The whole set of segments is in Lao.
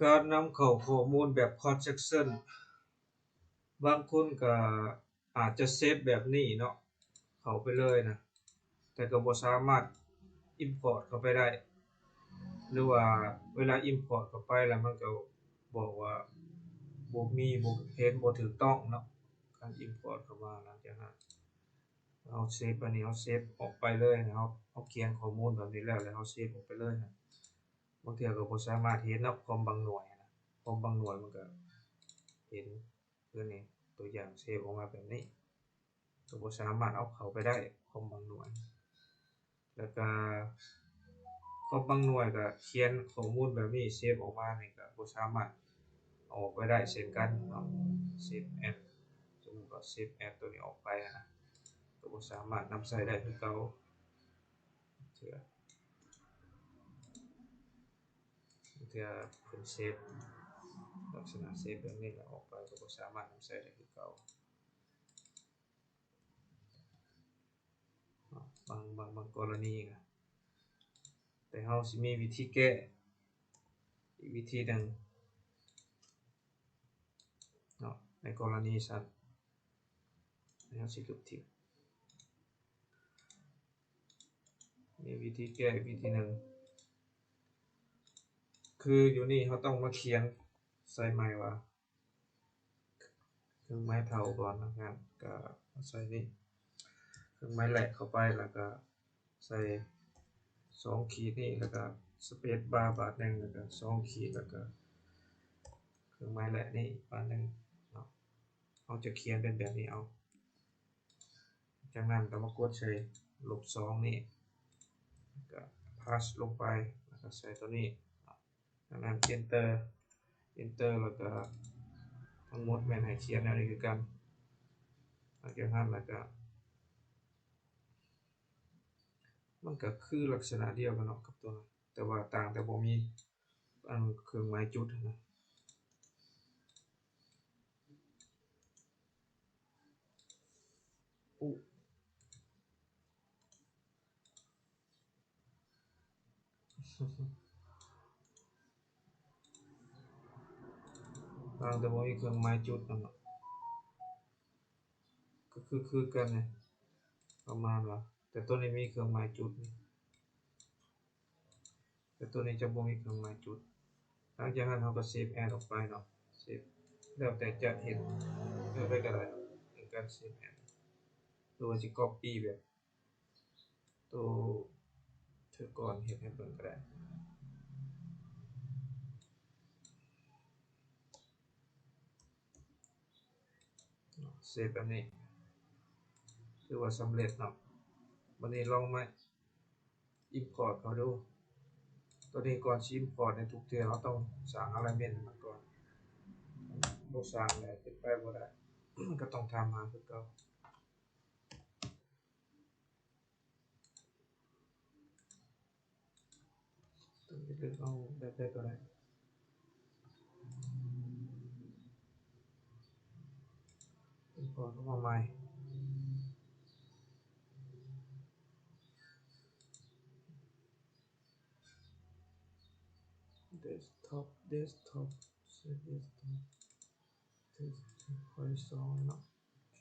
ການນຳເຂົ້າຂໍ້ມູນແບບ cross section ບາງຄົນກໍອາດຈະເຊບແບບນີ້ເນາະ ເຂົ້າໄປເລີຍນະ ແຕ່ກໍບໍ່ສາມາດ import ເຂົ້າໄປໄດ້ ຫຼືວ່າເວລາ import ເຂົ້າໄປແລ້ວມັນກໍບອກວ່າບໍ່ມີ ບໍ່ເຫັນ ບໍ່ຖືກຕ້ອງເນາະ ການ import ເຂົ້າມາ. ຫຼັງຈາກນັ້ນເຮົາເຊບ ອັນນີ້ເຮົາເຊບອອກໄປເລີຍນະ ເຮົາ ເຮົາຂຽນຂໍ້ມູນແບບນີ້ແລ້ວ ແລ້ວເຮົາເຊບອອກໄປເລີຍນະ ບາງເທື່ອກໍບໍ່ສາມາດເຫັນເນາະ ຄອມບາງໜ່ວຍນະ ຄອມບາງໜ່ວຍມັນກໍເຫັນ ຄືນີ້ ຕົວຢ່າງເຊບອອກມາແບບນີ້ ກໍບໍ່ສາມາດເອົາເຂົ້າໄປໄດ້ ຄອມບາງໜ່ວຍ ແລ້ວກໍຄອມບາງໜ່ວຍກໍຂຽນຂໍ້ມູນແບບນີ້ ເຊບອອກມານີ້ກໍບໍ່ສາມາດເອົາອອກໄປໄດ້ເຊັ່ນກັນເນາະ. save as ສົມມຸດວ່າ save as ຕົວນີ້ອອກໄປນະ ກໍບໍ່ສາມາດນຳໃຊ້ໄດ້ຄືເກົ່າ. ເທື່ອ ເທື່ອເພິ່ນເຊບ ລັກສະນະເຊບແບບນີ້ແລ້ວອອກໄປ ກໍບໍ່ສາມາດນຳໃຊ້ໄດ້ຄືເກົ່າເນາະ ບາງ ບາງ ບາງກໍລະນີນະ ແຕ່ເຮົາຊິມີວິທີແກ້ອີກວິທີໜຶ່ງເນາະ ໃນກໍລະນີຊັ້ນ ເຮົາຊິລົບຖິ້ມ. ມີວິທີແກ້ອີກວິທີໜຶ່ງ ຄືຢູ່ນີ້ເຮົາຕ້ອງມາຂຽນໃສ່ໃໝ່ວ່າ ເຄື່ອງໝາຍເທົ່າກ່ອນນະ ກະໃສ່ນີ້ ເຄື່ອງໝາຍແລະເຂົ້າໄປ ແລ້ວກະໃສ່ສອງຂີດນີ້ ແລ້ວກະ space bar ບາດໜຶ່ງ ແລ້ວກະສອງຂີດ ແລ້ວກະເຄື່ອງໝາຍແລະນີ້ບາດໜຶ່ງເນາະ. ເຮົາຈະຂຽນເປັນແບບນີ້ເອົາ. ຈາກນັ້ນກໍມາກົດໃສ່ລົບສອງນີ້ ແລ້ວກໍ pass ລົງໄປ ແລ້ວກໍໃສ່ຕົວນີ້ ຈາກນັ້ນ enter enter ແລ້ວກໍທັງໝົດແມ່ນໃຫ້ຂຽນແນວນີ້ຄືກັນ. ຫຼັງຈາກນັ້ນແລ້ວກໍ ມັນກໍຄືລັກສະນະດຽວກັນເນາະກັບຕົວນັ້ນ ແຕ່ວ່າຕ່າງແຕ່ບໍ່ມີ ອັນເຄື່ອງໝາຍຈຸດຫັ້ນນະ ອຸ ຕ່າງແຕ່ບໍ່ມີເຄື່ອງໝາຍຈຸດຫັ້ນນະ ກໍຄື ຄືກັນນີ້ ປະມານວ່າ ແຕ່ຕົວນີ້ມີເຄື່ອງໝາຍຈຸດນີ້ ແຕ່ຕົວນີ້ຈະບໍ່ມີເຄື່ອງໝາຍຈຸດ. ຫຼັງຈາກນັ້ນເຮົາກໍ save as ອອກໄປເນາະ save ແລ້ວແຕ່ຈະເຮັດແບບໃດກໍໄດ້ ເປັນການ save as ຫຼືວ່າຊິ copy ແບບໂຕເທື່ອກ່ອນເຮັດໃຫ້ເບິ່ງກໍໄດ້. save ແບບນີ້ ຖືວ່າສຳເລັດເນາະ. ບັດນີ້ລອງມາ import ເຂົ້າດູ. ຕົວນີ້ກ່ອນຊິ import ໃນທຸກເທື່ອ ເຮົາຕ້ອງສ້າງ alignment ໃຫ້ມັນກ່ອນ. ບໍ່ສ້າງແລ້ວເປັນໄປບໍ່ໄດ້ ກໍຕ້ອງຖາມຫາຄືເກົ່າ. ເລືອກເອົາແບບໃດກໍໄດ້ import ເຂົ້າມາໃໝ່. desktop desktop ໃສ່ desktop ເທສ point ສອງເນາະ. ໂອເຄ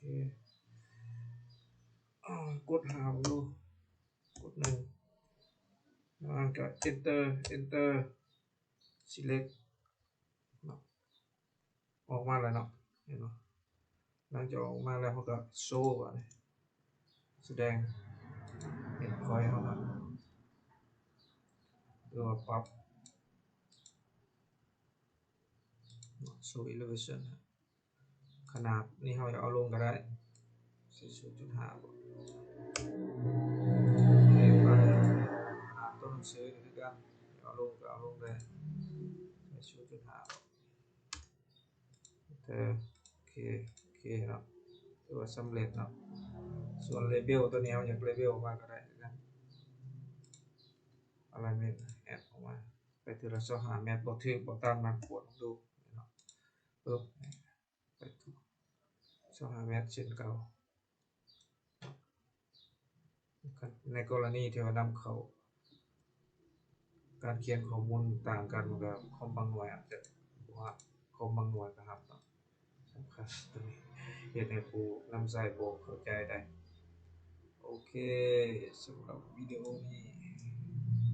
ອາ ກົດຫ້າເບິ່ງດູ ກົດໜຶ່ງ ແລ້ວກໍ enter enter select ເນາະ ອອກມາແລ້ວເນາະ ເຫັນບໍ່? ຫຼັງຈາກອອກມາແລ້ວ ເຮົາກໍໂຊບາດນີ້ ສະແດງເປັນ point ເຮົາເນາະ ຫຼືວ່າປັບ show elevation ຂະໜາດນີ້ເຮົາຢາກເອົາລົງກໍໄດ້ ໃສ່ ສູນຈຸດຫ້າ ບໍ່ ຂະໜາດຕົວໜັງສືຄືກັນ ຢາກເອົາລົງກໍເອົາລົງໄດ້ ໃສ່ ສູນຈຸດຫ້າ ເອີ ໂອເຄ ໂອເຄເນາະ ຖືວ່າສຳເລັດເນາະ. ສ່ວນ label ຕົວນີ້ເຮົາຢາກ label ອອກມາກໍໄດ້ຄືກັນ alignment add ອອກມາ ໄປເທື່ອລະຊາວຫ້າແມັດ ບໍ່ຖືກບໍ່ຕາມນັ້ນ ກວດເບິ່ງດູເນາະ. ປຶບ ໄປທຸກຊາວຫ້າແມັດເຊັ່ນເກົ່າ. ໃນກໍລະນີທີ່ວ່ານຳເຂົ້າ ການຂຽນຂໍ້ມູນຕ່າງກັນ ມັນກໍຄອມບາງໜ່ວຍອາດຈະບໍ່ຮັບ ຄອມບາງໜ່ວຍກໍຮັບເນາະ. ສຳຄັນໂຕນີ້ ເຮັດໃຫ້ຜູ້ນຳໃຊ້ບໍ່ເຂົ້າໃຈໄດ້. ໂອເຄ ສຳລັບວິດີໂອນີ້